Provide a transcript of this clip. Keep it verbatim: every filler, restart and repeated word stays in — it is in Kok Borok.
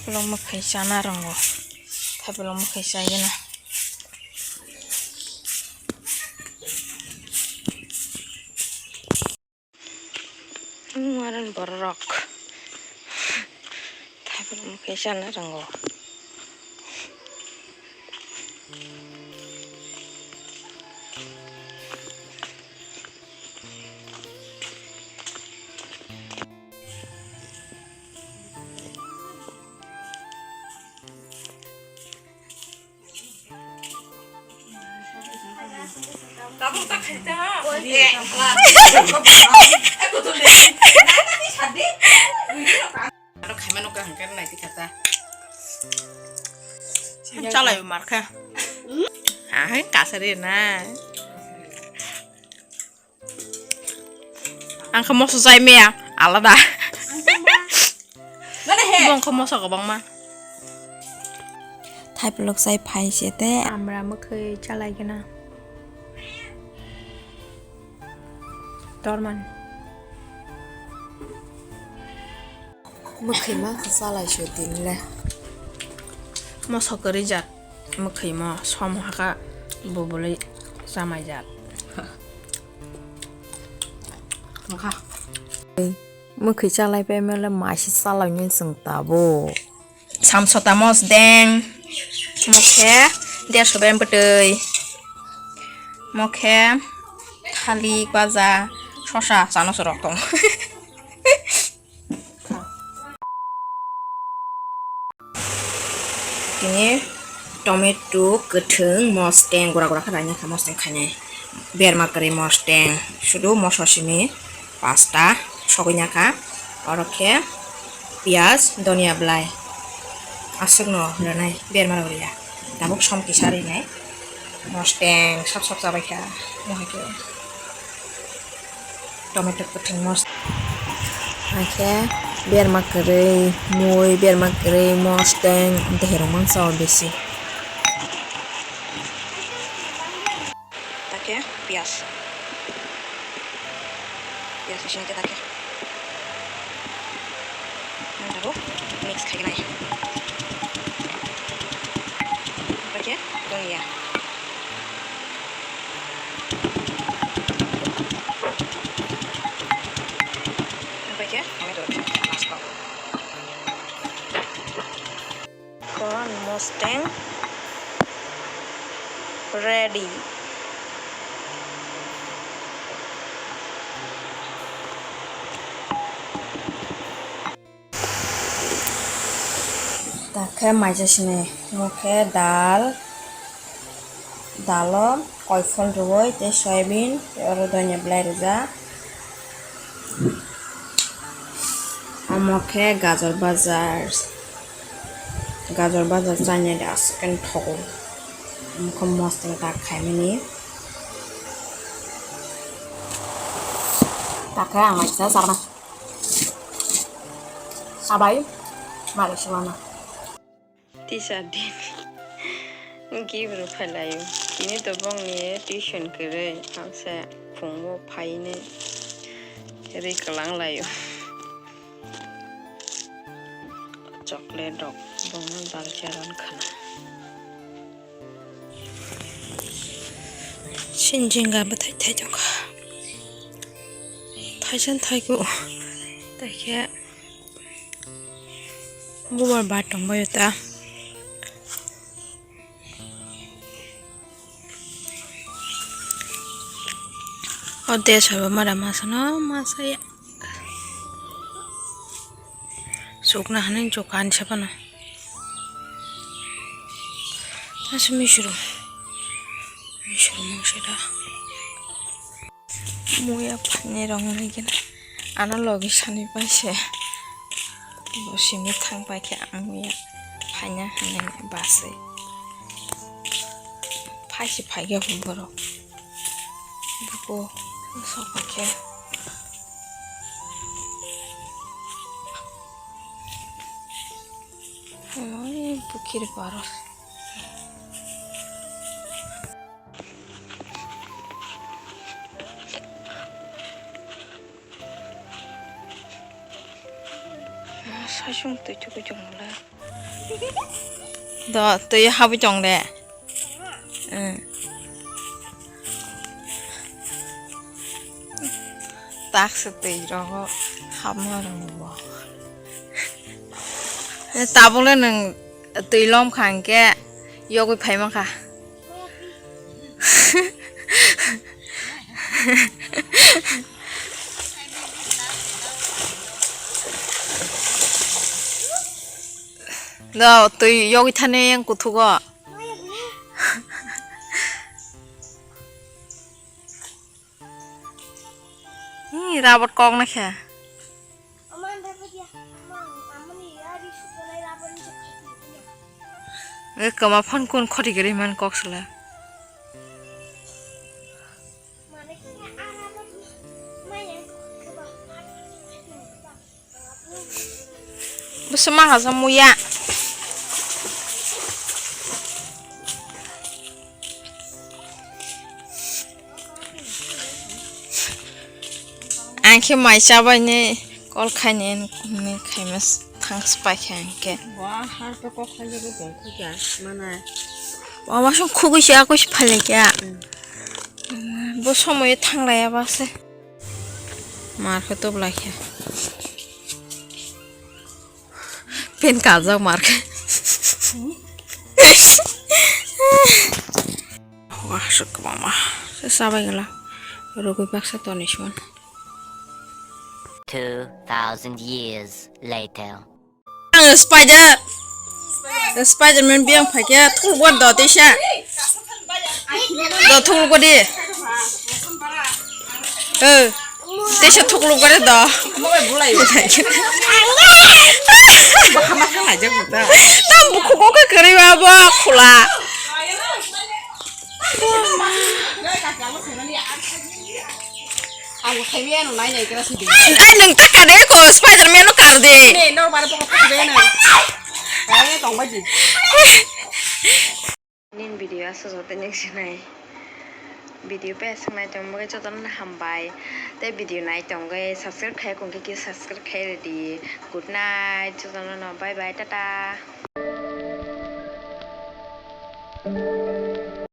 Thaipulok mwkhwi chana rwngo. Thaipulok mwkhwi chai gana. Waran borok. Thaipulok mwkhwi chana rwngo. Aro khaimano kaham khe naitwi kha ta. Chalai mar kha. Ahai kasari na. Ang khe moso chai maya alada. Mane he. Bo ang khe moso kwbangma. Thaipulok chai phai se te. Amra mwkhwi chalai gana. Torman. Mwkhwima kwchalai se tini le. Moso kwrwi jat mwkhwimo som haka bubulwi chamai jat. Wngkha. Mwkhwi chalai pai mele maisi chalai ni chwng tabuk. Samsota mosdeng, mokhe derso gram bwtwi, mokhe thalik baja, sosa chano chwrok tong. Tini tomato kwthwng mosdeng gura gura khe raina kha mosdeng khainai berma kwrwi mosdeng sudu moso simi. Pasta sogwi nakha. Oro khe piyaj, donia belai aswkno rwnai, berma rok riya. Tabuk som kisa rinai. Mosteng sap sap chabai kha. Mohai khe tomato kwthwng mos-, hai khe berma kwrwi, mui, berma kwrwi, mosteng, derong mangsa o bisi. Takhe piyaj. Piyaj bisingo takhe. Nang tabuk mix khainai. Takhe donia. Takhe tomato last o. Koran mosteng ready. Takhe maisa sini, omo khe dal, dalo koiphol rwui tei soyabin tei oro donya belai rijak. Omo khe gajor bajar, gajor bajar chainai de aswk khe thogo. Omo khe mosteng tak khaimani. Takhe ang maisa charma. Abai mari sibana. Teacher din gift rw phai laio. Tini to bongni tuition kwrwi, ang se phungo phaini ri kwlang laio. Chocolate rok bongno dalcha ron khana. Sinjinga bwthai thai tongkha. Thaisa thaiku. Taikhe bubar ba tongbaio ta. O de sobo mada masano masaya. Sukna hani jokan sepana. Asmi suru. Misuru mungsida. Muya phani rong nai gina. Ano logi sani paise. Bo simi thang pai khe ang muya phaina hinwi basai. Phaisi phai khe borok. Buko soka khe. Oi, bukir paro. Saichung twi tugui tongmole. Do twi habwi tong de. Eh. Taksa twi rogo habma rwngbo. Eh, tabukle nwng twi lom kha hwnkhe yogwi phai mankha. Do twi yogwi thani yang kuthugo. Hi, rabat kok na khe. Eko ma phone kun khoti gari man kok sala. Bwswk ma kha sa muya. Ang khe mai chabaini call khaini hinwi khaima thang spai khe ang khe. Wa, har to kok khaijagwi tong khuya, manai. Wa, wa, song khugui se, akui se phalai khe. Bo somoyo thanglaiya ba se. Mar khe toblai khe. Pen kajak mar khe. Wah, suk mama. Se sabai gala. Rogwi baksa toni suan. Two thousand years later. Ang spider, Spider-Man biyang phaikhe thulgor do teisa. Do thulgor di. Eh, teisa thulgor di do. Tam bukhuk khe kwrwi ba bo khula. Ang bo khaimaya no nai nai kena sidi. Ai, nwng ta kar de ko Spider-Man no kar de. Ne, nor bare pokok khaimaya no. Ai, tong bai di. Nini video aswk joto nini sinai. Video pai aswk nai tong bagwi jotono hambai. Tei video nai tongwi subscribe khai kong khe subscribe khai rwdi. Good night jotono no. Bye bye, tata.